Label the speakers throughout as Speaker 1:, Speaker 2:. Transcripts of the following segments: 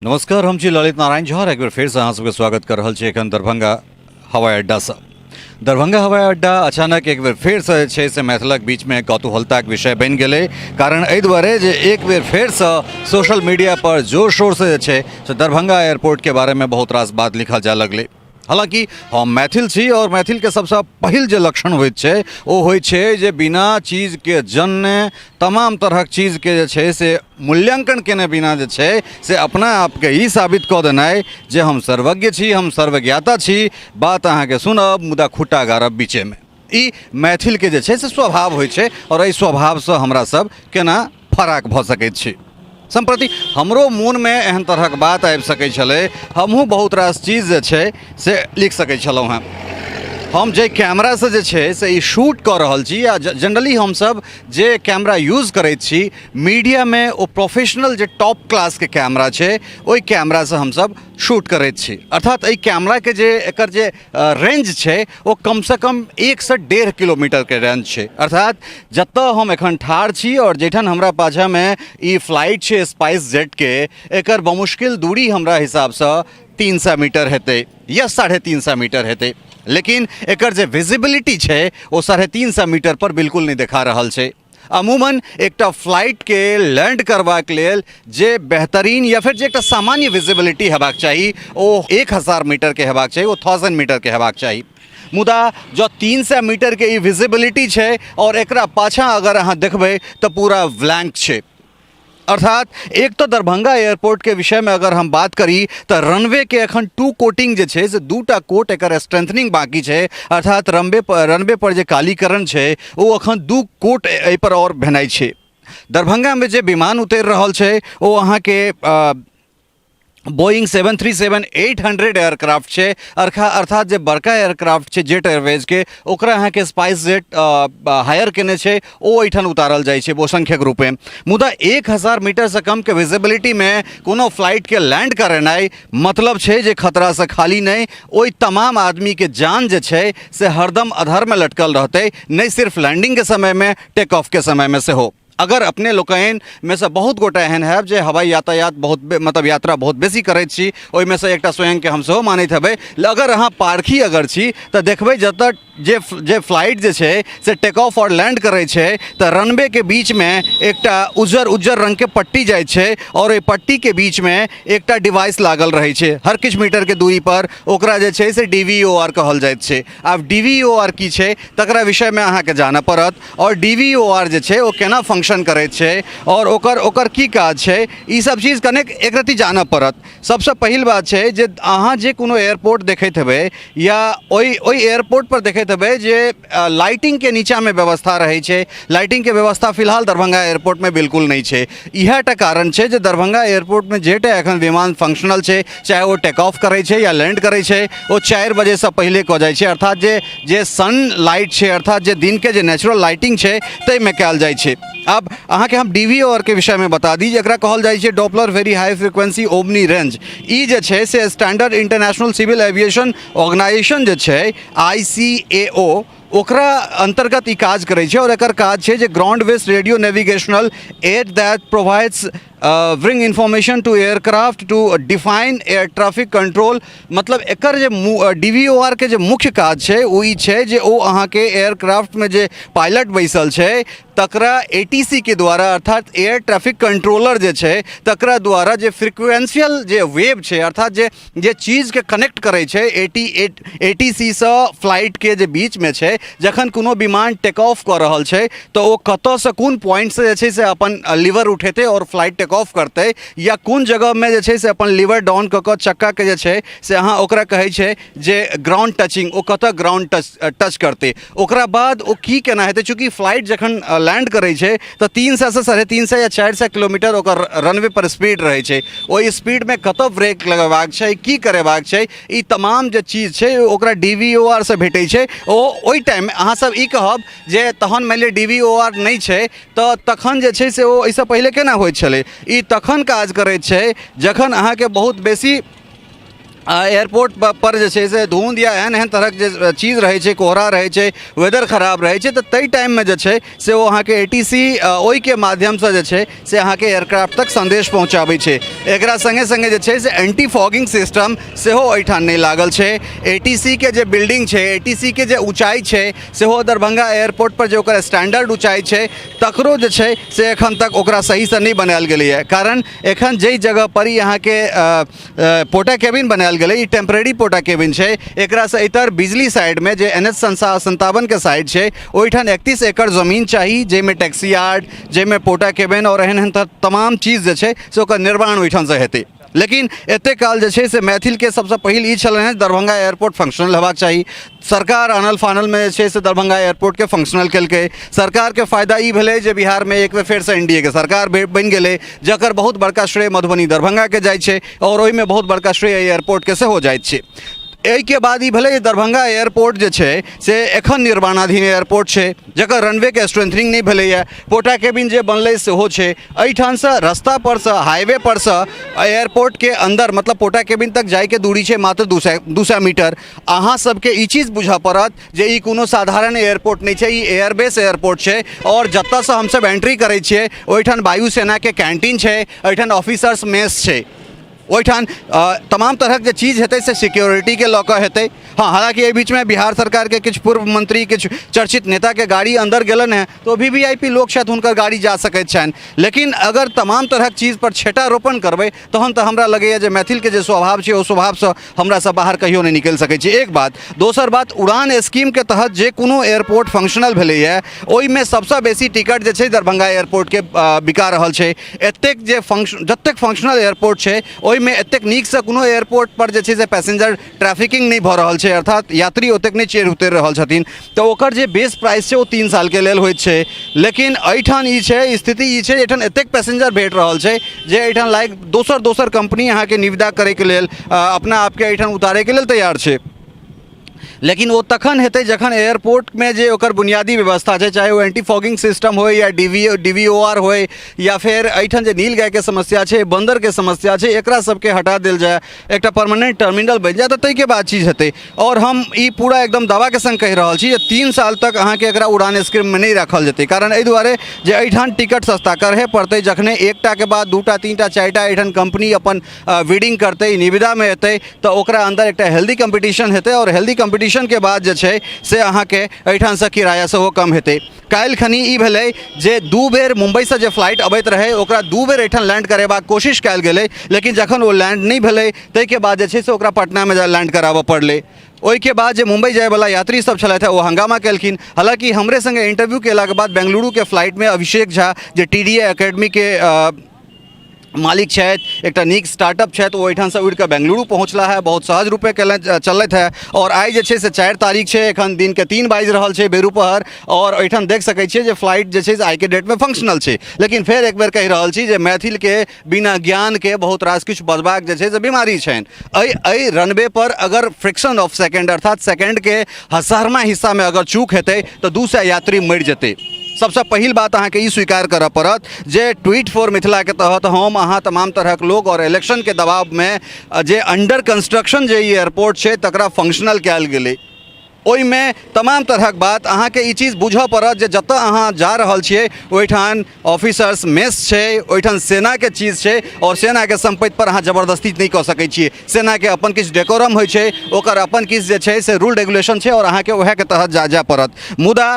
Speaker 1: नमस्कार, हम छी ललित नारायण झा और एक बेर फेरसँ अहाँ सबके स्वागत कर रहल छी एखन दरभंगा हवाई अड्डासँ। दरभंगा हवाई अड्डा अचानक एक बेर फेरसँ जे छै से मैथिलक बीचमे कौतूहलताक विषय बनि गेलै। कारण एहि दुआरे जे एक बेर फेरसँ सोशल मीडिया पर जोर शोरसँ जे छै से दरभंगा एयरपोर्टके बारेमे बहुत रास बात लिखल जाय लगलै। हालाँकि हम मैथिल छी आओर मैथिलके सबसँ पहिल जे लक्षण होइत छै ओ होइ छै जे बिना चीजके जनने तमाम तरहक चीजके जे छै से मूल्यांकन केने बिना जे छै से अपना आपके ई साबित कऽ देनाइ जे हम सर्वज्ञ छी, हम सर्वज्ञाता छी, बात अहाँके सुनब मुदा खुट्टा गाड़ब बीचेमे। ई मैथिलके जे छै से स्वभाव होइ छै आओर एहि स्वभावसँ हमरा सब केना फराक भऽ सकैत छी। सम्प्रति हमरो मोनमे एहन तरहक बात आबि सकै छलै, हमहूँ बहुत रास चीज जे छै से लिख सकै छलहुँ हेँ। हम जाहि कैमरासँ जे छै से ई शूट कऽ रहल छी आ जनरली हमसभ जे कैमरा यूज करैत छी मीडियामे ओ प्रोफेशनल जे टॉप क्लासके कैमरा छै ओहि कैमरासँ हमसभ शूट करैत छी। अर्थात एहि कैमराके जे एकर जे रेंज छै ओ कमसँ कम 1 से 1.5 किलोमीटरके रेंज छै। अर्थात जतऽ हम एखन ठाढ़ छी आओर जाहिठाम हमरा पाछाँमे ई फ्लाइट छै स्पाइस जेटके, एकर बमुश्किल दूरी हमरा हिसाबसँ 300 मीटर हेतै या 350 मीटर हेतै, लेकिन एकर जे विजिबिलिटी छै ओ 350 मीटर पर बिल्कुल नहि देखा रहल छै। अमूमन एकटा फ्लाइटके लैंड करबाक लेल जे बेहतरीन या फिर जे एकटा सामान्य विजिबिलिटी हेबाक चाही ओ 1000 मीटरके हेबाक चाही, ओ 1000 मीटरके हेबाक चाही। मुदा जँ 300 मीटरके ई विजिबिलिटी छै आओर एकरा पाछाँ अगर अहाँ देखबै तऽ पूरा ब्लैंक छै। अर्थात एक तऽ दरभंगा एयरपोर्टके विषयमे अगर हम बात करी तऽ रनवेके एखन 2 कोटिंग जे छै से 2टा कोट एकर स्ट्रेंथनिंग बाँकी छै। अर्थात रनवे पर जे कालीकरण छै ओ एखन 2 कोट एहिपर आओर भेनाइ छै। दरभंगामे जे विमान उतरि रहल छै ओ अहाँके बोइंग 737-800 एयरक्राफ्ट छै, अर्थात जे बड़का एयरक्राफ्ट छै जेट एयरवेजके, ओकरा अहाँके स्पाइस जेट हायर केने छै, ओ एहिठाम उतारल जाइ छै बहुसंख्यक रूपे। मुदा 1000 मीटरसँ कमके विजिबिलिटीमे कोनो फ्लाइटके लैंड करेनाइ मतलब छै जे खतरासँ खाली नहि, ओहि तमाम आदमीके जान जे छै से हरदम अधरमे लटकल रहतै, नहि सिर्फ लैंडिंगके समयमे, टेक ऑफके समयमे सेहो। अगर अपने लोकनि मे सँ बहुत गोटा एहन हैब जे हवाई यातायात बहुत मतलब यात्रा बहुत बेसी करैत छी, ओहिमे सँ एकटा स्वयंके हम सेहो मानैत हेबै। अगर अहाँ पारखी अगर छी तऽ देखबै जतऽ जे जे फ्लाइट जे छै से टेक ऑफ आओर लैंड करै छै तऽ रनवेके बीचमे एकटा उज्जर उज्जर रङ्गके पट्टी जाइ छै आओर ओहि पट्टीके बीचमे एकटा डिवाइस लागल रहै छै हर किछु मीटरके दूरीपर, ओकरा जे छै से डी वी ओ आर कहल जाइत छै। आब डी वी ओ आर की छै तकरा विषयमे अहाँके जानऽ पड़त आओर D V O R J छै ओ केना फंक्शन करैत छै आओर ओकर ओकर की काज छै, ई सब चीज कनेक एक रत्ती जानऽ पड़त। सबसँ पहिल बात छै जे अहाँ जे कोनो एयरपोर्ट देखैत हेबै या ओहि ओहि एयरपोर्टपर देखैत हेबै जे लाइटिंगके नीचाँमे व्यवस्था रहै छै, लाइटिंगके व्यवस्था फिलहाल दरभंगा एयरपोर्टमे बिल्कुल नहि छै। इएह टा कारण छै जे दरभंगा एयरपोर्टमे जे टा एखन विमान फंक्शनल छै, चाहे ओ टेक ऑफ करै छै या लैंड करै छै, ओ 4 बजेसँ पहिले कऽ जाइ छै। अर्थात जे जे सन लाइट छै, अर्थात जे दिनके जे नेचुरल लाइटिंग छै ताहिमे कयल जाइ छै। आब अहाँके हम डी वी ओ आर के विषयमे बता दी, जकरा कहल जाइ छै Doppler very high frequency omni range. ई जे छै से standard international civil aviation organisation जे छै आई सी ए ओ, ओकरा अन्तर्गत ई काज करै छै आओर एकर काज छै जे ground based radio navigational aid that provides bring information to aircraft to define air traffic control. मतलब एकर जे डी वी ओ आर के जे मुख्य काज छै ओ ई छै जे ओ अहाँके एयरक्राफ्टमे जे पायलट बैसल छै तकरा ए टी सी के द्वारा, अर्थात एयर ट्रैफिक कंट्रोलर जे छै तकरा द्वारा जे फ्रिक्वेंशियल जे वेव छै, अर्थात जे जे चीजके कनेक्ट करै छै ए टी सी सँ फ्लाइटके जे बीचमे छै, जखन कोनो विमान टेक ऑफ कऽ रहल छै तऽ ओ कतऽसँ कोन पॉइंटसँ जे छै से अपन लीवर उठेतै आओर फ्लाइट टेक ऑफ करतै, या कोन जगहमे जे छै से अपन लीवर डाउन कऽ कऽ चक्काके जे छै से अहाँ ओकरा कहै छै जे ग्राउंड टचिंग, ओ कतऽ ग्राउंड टच करतै, ओकरा बाद ओ की केना हेतै। चूँकि फ्लाइट जखन लैंड करै छै तऽ 300 से 350 या 400 किलोमीटर ओकर रनवे पर स्पीड रहै छै, ओहि स्पीडमे कतऽ ब्रेक लगेबाक छै, की करेबाक छै, ई तमाम जे चीज छै ओकरा डी वी ओ आर सँ भेटै छै। ओ ओहि टाइममे अहाँ सब ई कहब जे तहन मानि लिअ डी वी ओ आर नहि छै तऽ तखन जे छै से ओ एहिसँ पहिले केना होइत छलै। ई तखन काज करैत छै जखन अहाँके बहुत बेसी एयरपोर्ट पर जे छै से धुंध या एहन एहन तरहक जे चीज रहै छै, कोहरा रहै छै, वेदर खराब रहै छै, तऽ ताहि टाइममे जे छै से ओ अहाँके ए टी सी ओहिके माध्यमसँ जे छै से अहाँके एयरक्राफ्ट तक सन्देश पहुँचाबै छै। एकरा सङ्गे सङ्गे जे छै से एंटी फॉगिंग सिस्टम सेहो एहिठाम नहि लागल छै। ए टी सी के जे बिल्डिंग छै, ए टी सी के जे ऊँचाइ छै सेहो दरभंगा एयरपोर्ट पर जे ओकर स्टैंडर्ड ऊँचाइ छै तकरो जे छै से एखन तक ओकरा सहीसँ नहि बनायल गेलैए। कारण एखन जाहि जगह पर ई अहाँके पोटा केबिन बनायल गेलै, ई टेम्परेरी पोटा केबिन छै। एकरासँ इतर बिजली साइडमे जे एन एच 57के साइड छै ओहिठाम 31 एकड़ जमीन चाही, जाहिमे टैक्सी यार्ड, जाहिमे पोटा केबिन आओर एहन एहन तमाम चीज जे छै से ओकर निर्माण ओहिठामसँ हेतै। लेकिन एतेक काल जे छै से मैथिलके सबसँ पहिल ई छलनि हेँ दरभंगा एयरपोर्ट फंक्शनल हेबाक चाही। सरकार आनल फानलमे जे छै से दरभंगा एयरपोर्टके फंक्शनल केलकै। सरकारके फायदा ई भेलै जे बिहारमे एक बेर फेरसँ एन डी ए के सरकार बनि गेलै, जकर बहुत बड़का श्रेय मधुबनी दरभंगाके जाइ छै आओर ओहिमे बहुत बड़का श्रेय एहि एयरपोर्टके सेहो जाइत छै। एहिके बाद ई भेलै जे दरभंगा एयरपोर्ट जे छै से एखन निर्माणाधीन एयरपोर्ट छै, जकर रनवेके स्ट्रेंथनिंग नहि भेलैए। पोटा केबिन जे बनलै सेहो छै। एहिठामसँ रस्ता परसँ हाईवे परसँ एयरपोर्टके अन्दर मतलब पोटा केबिन तक जाइके दूरी छै मात्र 200 मीटर। अहाँ सबके ई चीज बुझऽ पड़त जे ई कोनो साधारण एयरपोर्ट नहि छै, ई एयरबेस एयरपोर्ट छै। आओर जतऽसँ हमसब एंट्री करै छियै ओहिठाम वायुसेनाके कैंटीन छै, एहिठाम ऑफिसर्स मेस छै, ओहिठाम तमाम तरहक जे चीज हेतै से सिक्योरिटीके लऽ कऽ हेतै। हँ, हालाँकि एहि बीचमे बिहार सरकारके किछु पूर्व मंत्री, किछु चर्चित नेताके गाड़ी अन्दर गेलनि हेँ तऽ ओ वी वी I P लोक छथि, हुनकर गाड़ी जा सकैत छनि। लेकिन अगर तमाम तरहक चीजपर छेटा रोपण करबै तहन तऽ हमरा लगैए जे मैथिलके जे स्वभाव छै ओ स्वभावसँ हमरा सब बाहर कहियो नहि निकलि सकै छी। एक बात। दोसर बात, उड़ान स्कीमके तहत जे कोनो एयरपोर्ट फंक्शनल भेलैए ओहिमे सबसँ बेसी टिकट जे छै दरभंगा एयरपोर्टके बिका रहल छै। एतेक जे फंक्शन जतेक फंक्शनल एयरपोर्ट छै ओहिमे एतेक नीकसँ कोनो एयरपोर्ट पर जे छै से पैसेंजर ट्रैफिकिंग नहि भऽ रहल छै, अर्थात यात्री ओतेक नहि चढ़ि उतरि रहल छथिन, तऽ ओकर जे बेस प्राइस छै ओ 3 सालके लेल होइत छै। लेकिन एहिठाम ई छै, स्थिति ई छै, एहिठाम एतेक पैसेंजर भेट रहल छै जे एहिठाम लाइक दोसर दोसर कम्पनी अहाँके निविदा करैके लेल अपना आपके एहिठाम उतारैके लेल तैयार छै। लेकिन ओ तखन हेतै जखन एयरपोर्टमे जे ओकर बुनियादी व्यवस्था छै, चाहे ओ एंटी फॉगिंग सिस्टम होइ या D V O R होइ या फेर एहिठाम जे नील गायके समस्या छै, बन्दरके समस्या छै, एकरा सबके हटा देल जाय, एकटा परमानेंट टर्मिनल बनि जाय, तऽ ताहिके बाद चीज हेतै। आओर हम ई पूरा एकदम दावाके सङ्ग कहि रहल छी जे 3 साल तक अहाँके एकरा उड़ान स्कीममे नहि राखल जेतै। कारण एहि दुआरे जे एहिठाम टिकट सस्ता करहे पड़तै। जखने एकटाके बाद 2टा 3टा 4टा एहिठाम कम्पनी अपन बीडिंग करतै, निविदामे एतै, तऽ ओकरा अन्दर एकटा हेल्दी कम्पीटिशन हेतै आओर हेल्दी कम्पीटिशनके बाद जे छै से अहाँके एहिठामसँ किराया सेहो कम हेतै। काल्हि खनी ई भेलै जे 2 बेर मुम्बईसँ जे फ्लाइट अबैत रहै ओकरा 2 बेर एहिठाम लैंड करेबाक कोशिश कयल गेलै, लेकिन जखन ओ लैंड नहि भेलै ताहिके बाद जे छै से ओकरा पटनामे जा लैंड कराबऽ पड़लै। ओहिके बाद जे मुम्बई जायवला यात्री सब छलथि ओ हंगामा केलखिन। हालाँकि हमरे सङ्गे इंटरव्यू केलाके बाद बेंगलुरुके फ्लाइटमे अभिषेक झा जे टी डी ए एकेडमीके मालिक छथि, एकटा नीक स्टार्टअप छथि, ओ एहिठामसँ उड़िकऽ बेंगलुरु पहुँचला है, बहुत सहज रूपे केलनि चललथि है। आओर आइ जे छै से 4 तारीख छै, एखन दिनके 3 बाजि रहल छै बेरू पहर, आओर एहिठाम देख सकै छियै जे फ्लाइट जे छै से आइके डेटमे फंक्शनल छै। लेकिन फेर एक बेर कहि रहल छी जे मैथिलके बिना ज्ञानके बहुत रास किछु बजबाक जे छै से बीमारी छनि। एहि रनवे पर अगर फ्रिक्शन ऑफ सेकेंड अर्थात सेकेंडके हजारमा हिस्सामे अगर चूक हेतै तऽ 200 यात्री मरि जेतै। सबसँ पहिल बात अहाँके ई स्वीकार करऽ पड़त जे ट्वीट फॉर मिथिलाके तहत हम अहाँ तमाम तरहक लोक आओर इलेक्शनके दबावमे जे अंडर कंस्ट्रक्शन जे ई एयरपोर्ट छै तकरा फंक्शनल कयल गेलै, ओहिमे तमाम तरहक बात अहाँके ई चीज बुझऽ पड़त जे जतऽ अहाँ जा रहल छियै ओहिठाम ऑफिसर्स मेस छै, ओहिठाम सेनाके चीज छै आओर सेनाके सम्पत्ति पर अहाँ जबरदस्ती नहि कऽ सकै छियै। सेनाके अपन किछु डेकोरम होइ छै, ओकर अपन किछु जे छै से रूल रेगुलेशन छै आओर अहाँके वएहके तहत जाय पड़त। मुदा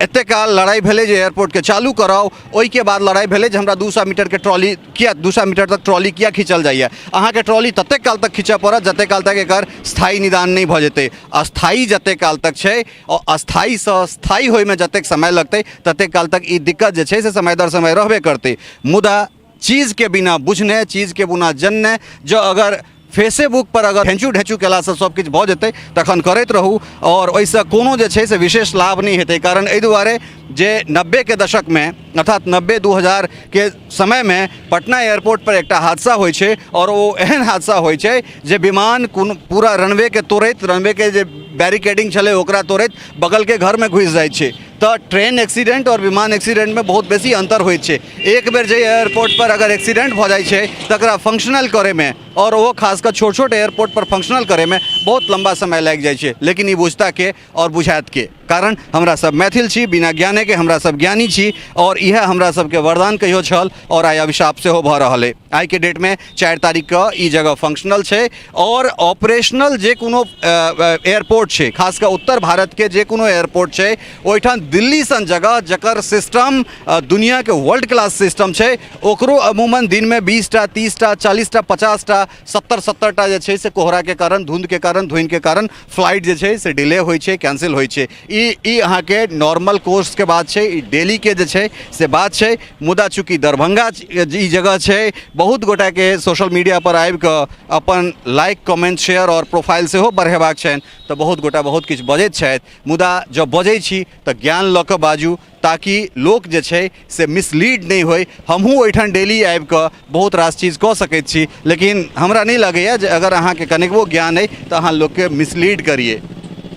Speaker 1: एतेक काल लड़ाइ भेलै जे एयरपोर्टके चालू कराउ, ओहिके बाद लड़ाइ भेलै जे हमरा 200 मीटरके ट्रॉली किया 200 मीटर तक ट्रॉली किया खींचल जाइए। अहाँके ट्रॉली ततेक काल तक खींचऽ पड़त जतेक काल तक एकर स्थायी निदान नहि भऽ जेतै। अस्थायी जतेक काल तक छै आओर अस्थायीसँ स्थायी होइमे जतेक समय लगतै ततेक काल तक ई दिक्कत जे छै से समय दर समय रहबे करतै। मुदा चीजके बिना बुझने, चीजके बिना जनने जँ अगर फेसबुक पर अगर ढेंचू ढेंचू केलासँ सब किछु भऽ जेतै तखन करैत रहू आओर ओहिसँ कोनो जे छै से विशेष लाभ नहि हेतै। कारण एहि दुआरे जे 90के दशकमे अर्थात 90 2000 के समयमे पटना एयरपोर्ट पर एकटा हादसा होइ छै आओर ओ एहन हादसा होइ छै जे विमान कोनो पूरा रनवेके तोड़ैत, रनवेके जे बैरिकेडिंग छलै ओकरा तोड़ैत बगलके घरमे घुसि जाइ छै। तऽ ट्रेन एक्सीडेंट आओर विमान एक्सीडेंटमे बहुत बेसी अन्तर होइत छै। एक बेर जे एयरपोर्ट पर अगर एक्सीडेंट भऽ जाइ छै तकरा फंक्शनल करैमे आओर ओहो खास कऽ छोट छोट एयरपोर्ट पर फंक्शनल करैमे बहुत लम्बा समय लागि जाइ छै। लेकिन ई बुझता के आओर बुझायत के, कारण हमरा सब मैथिल छी, बिना ज्ञानेके हमरा सब ज्ञानी छी आओर इएह हमरा सबके वरदान कहियो छल आओर आइ अभिशाप सेहो भऽ रहल अइ। आइके डेटमे 4 तारीखके ई जगह फंक्शनल छै आओर ऑपरेशनल जे कोनो एयरपोर्ट छै, खास कऽ उत्तर भारतके जे कोनो एयरपोर्ट छै, ओहिठाम दिल्ली सन जगह जकर सिस्टम दुनिआके वर्ल्ड क्लास सिस्टम छै, ओकरो अमूमन दिनमे 20टा 30टा 40टा 50टा 70-70टा जे छै से कोहराके कारण, धुंधके कारण, धुनिके कारण फ्लाइट जे छै से डिले होइ छै, कैंसिल होइ छै। ई अहाँके नॉर्मल कोर्सके बात छै, ई डेलीके जे छै से बात छै। मुदा चूँकि दरभंगा ई जगह छै, बहुत गोटाके सोशल मीडिया पर आबिकऽ अपन लाइक, कमेंट, शेयर आओर प्रोफाइल सेहो बढ़ेबाक छनि, तऽ बहुत गोटा बहुत किछु बजैत छथि। मुदा जँ बजै छी तऽ ज्ञान लऽ कऽ बाजू ताकि लोक जे छै से मिसलीड नहि होइ। हमहूँ ओहिठाम डेली आबिकऽ बहुत रास चीज कऽ सकैत छी, लेकिन हमरा नहि लगैए जे अगर अहाँके कनिकबो ज्ञान अइ तऽ अहाँ लोकके मिसलीड करियै,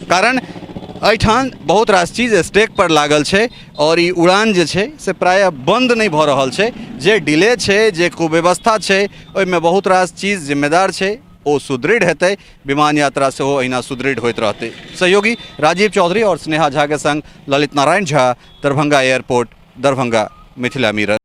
Speaker 1: कारण एहिठाम बहुत रास चीज स्टेक पर लागल छै आओर ई उड़ान जे छै से प्रायः बन्द नहि भऽ रहल छै। जे डिले छै, जे कुव्यवस्था छै, ओहिमे बहुत रास चीज जिम्मेदार छै, ओ सुदृढ़ हेतै, विमान यात्रा सेहो अहिना सुदृढ़ होइत रहतै। सहयोगी राजीव चौधरी आओर स्नेहा झा के संग ललित नारायण झा, दरभंगा एयरपोर्ट, दरभंगा, मिथिला मिरर।